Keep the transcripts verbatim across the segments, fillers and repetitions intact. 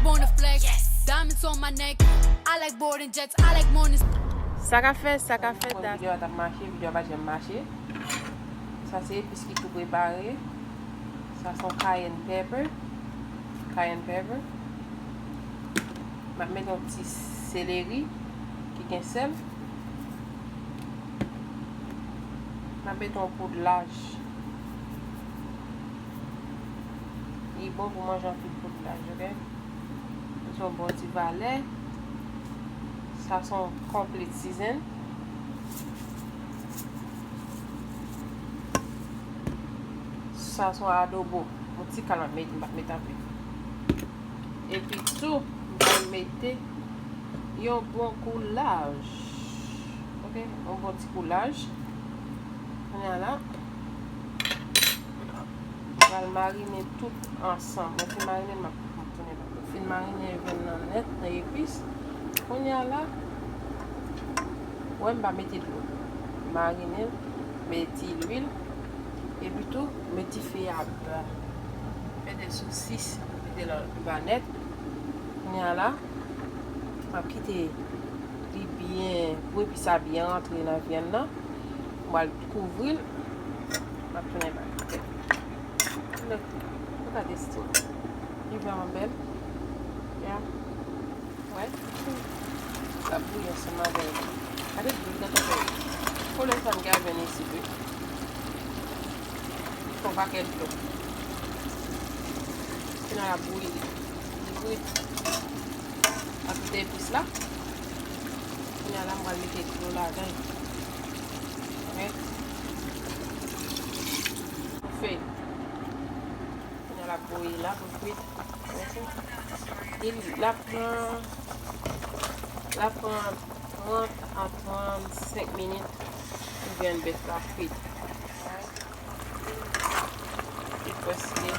Wanna flex, diamonds on my neck. I like boarding jets, I like mornings. Sa k ap fèt, sa k ap fèt, dat. Videyo a t ap mache, videyo a pa t janm mache. Sa se epis ki tou prepare. Sa se yon cayenne pepper. Cayenne pepper. M ap mete yon ti seleri ki gen sèl. M ap mete yon poud laj. Li bon pou manje anpil poud laj, oke? Sa se yon bon ti valè. Sa se yon complete season. Sa se yon adobo. Yon ti kal m ap mete, m p ap mete anpil. Epi tou, m pral mete yon bon kou laj. Oke, yon bon ti kou laj. Kounye a la, m pral marine tout ansanm. Mwen fin marine l, m ap, m ap tounen bak. Mwen fin marine vyann nan nèt nan epis. Kounye a la, wè m pa mete dlo. Marine l, mete ti lwil, epi tou, mete dife a ba. Mete sosis, mete l anba nèt. Kounye a la, m ap kite li byen, pou epis sa byen rantre nan vyann nan. M pral kouvri l. M ap tounen bak. Look, look at this thing. Li vrèman bèl. Yeah. Wè. L ap bouyi ansanm avè l. Gade dlo nan tèt li. Pou lè sa m gen avè n isi wi. Li fè yon pakèt dlo. Kounye a l ap bouyi. Li bouyi. Ak tout epis la. Kounye a la, m pral mete dlo ladan. Oke. Fè. Kounye a l ap bouyi la pou l kwit. Oke. Li, l ap pran, l ap pran trant a trannsenk minit pou vyann bèf la kwit. Li prèske,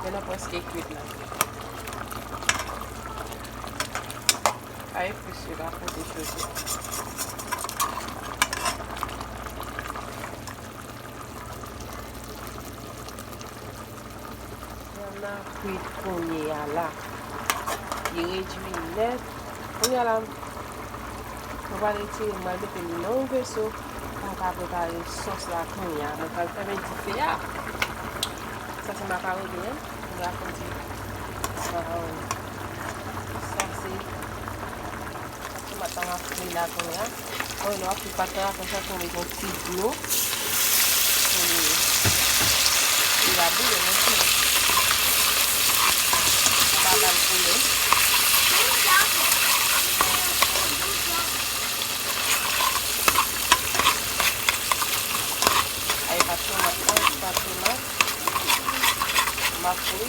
vyann nan prèske kwit la. Ay, epis yo pa pote chodyè. Vyann nan kwit kounye a la. Li redui nèt. Kounye a la, mwen pral retire, mwen mete l nan yon veso pou m ka prepare sòs la kounye a. Mwen pral fèmen dife a. Sa se makaroni an. Kounye a pou di, um, sa se Tomat la m ap fri la kounye a. Bon, lè w ap fri pat la, apre sa, tou mete yon ti dlo pou li, li va bouyi, men fini. Ou pa ba l bouyi. Ay, pa tomat la, pa tomat. M ap fri.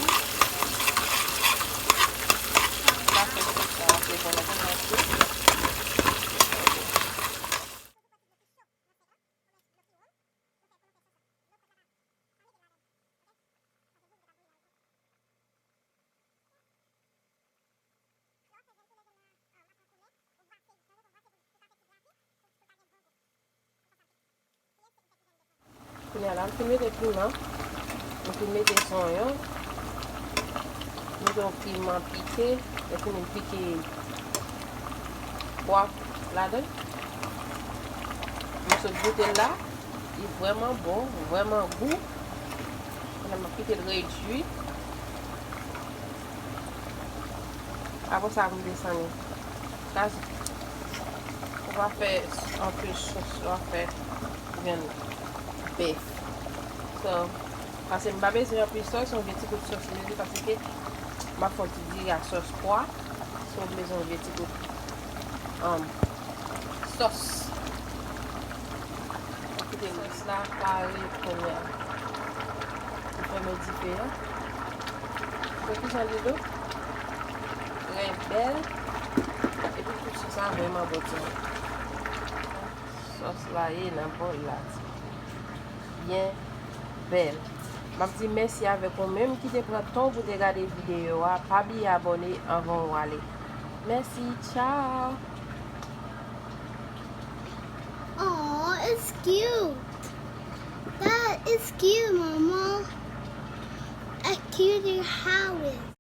M ap fè sòs la, m ap fè konnen kòman se. Kounye a la, m fin mete piman, m fin mete zonyon, m mete yon piman pike, lè fini m pike pwav ladan. M sot goute l la, li vrèman bon, vrèman gou. Kounye a m ap kite l redui. Apre sa, pou m desann li. Sa, ou pa fè anpil sòs, ou pa fè vyann bèf. So, paske m pa bezwen anpil sòs, yon vye ti kout sòs m bezwen, paske m ap fè yon ti diri a sòs pwa. So, m bezwen yon vye ti kout, um, sòs. Kite sòs la kare kounye a. M fèmen dife a. Gade kijan li dou. Trè bèl. Epi tou sòs la vrèman bon tou. Sòs la ye nan bòl la. Byen bèl. M ap di mèsi avèk ou menm ki te pran tan w pou te gade videyo a. Pa bliye abòne anvan w ale. Mèsi, tchao! Aw, it's cute. That is cute, Mama. A cuter house.